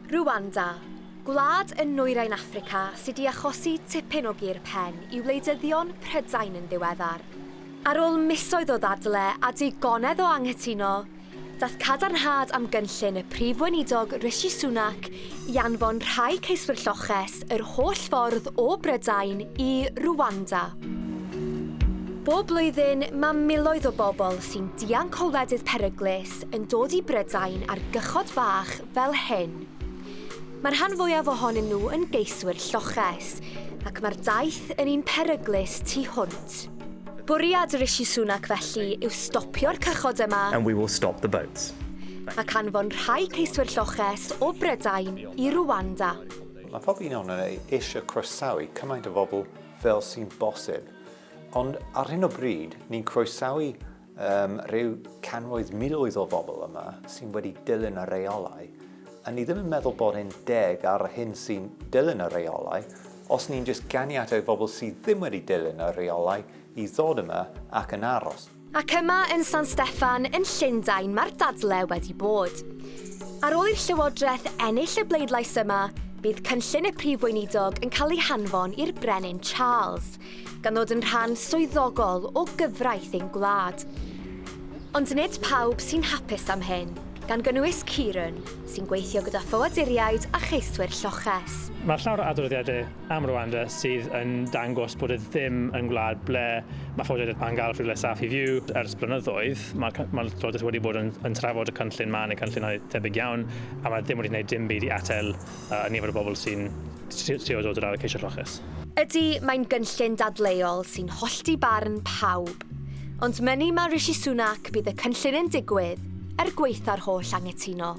Rwanda, gwlad yn Nwyrain Affrica sydd 'di achosi tipyn o gur pen i wleidyddion Prydain yn ddiweddar. Ar ôl misoedd o ddadle a digonedd o anghytuno, daeth cadarnhad am gynllun y Prif Weinidog Rishi Sunak i anfon rhai ceiswyr lloches yr holl ffordd o Brydain i Rwanda. Bob blwyddyn, mae miloedd o bobl sy'n dianc o wledydd peryglus yn dod i Brydain ar gychod bach fel hyn. Mae'r rhan fwyaf ohonyn nhw yn geiswyr lloches, ac mae'r daith yn un peryglus tu hwnt. Bwriad Rishi Sunak felly yw stopio'r cychod yma And we will stop the boats. ac anfon rhai ceiswyr lloches o Brydain i Rwanda. Mae pob un ohonon ni eisiau croesawu cymaint o bobl fel sy'n bosib. Ond ar hyn o bryd, ni'n croesawu um, rhyw cannoedd miloedd o bobl yma sy'n wedi dilyn y reolau. A ni ddim yn meddwl bod hyn deg ar hyn sy'n dilyn y reolau, os ni'n just ganiatáu bobl sydd ddim wedi dilyn y reolau i ddod yma ac yn aros. Ac yma yn San Steffan yn Llundain mae'r dadle wedi bod. Ar ôl i'r Llywodraeth ennill y bleidlais yma, bydd cynllun y Prif Weinidog yn cael ei hanfon i'r Brenin Charles, gan ddod yn rhan swyddogol o gyfraith ein gwlad. Ond nid pawb sy'n hapus am hyn, gan gynnwys Kieran, sy'n gweithio gyda ffoaduriaid a cheiswyr lloches. Mae llawer o adroddiadau am Rwanda sydd yn dangos bod e ddim yn gwlad ble mae ffoaduriaid yn gael rhywle saff i fyw ers blynyddoedd. Mae'r ma Llywodraeth wedi bod yn, yn trafod y cynllun ma neu cynllunau tebyg iawn, a mae ddim wedi gwneud dim byd i atal nifer o bobl sy'n trio dod ar y ceisio lloches. Ydy, mae'n gynllun dadleuol sy'n hollti barn pawb. Ond mynnu mae Rishi Sunak bydd y cynllun yn digwydd, er gwaetha'r holl anghytuno.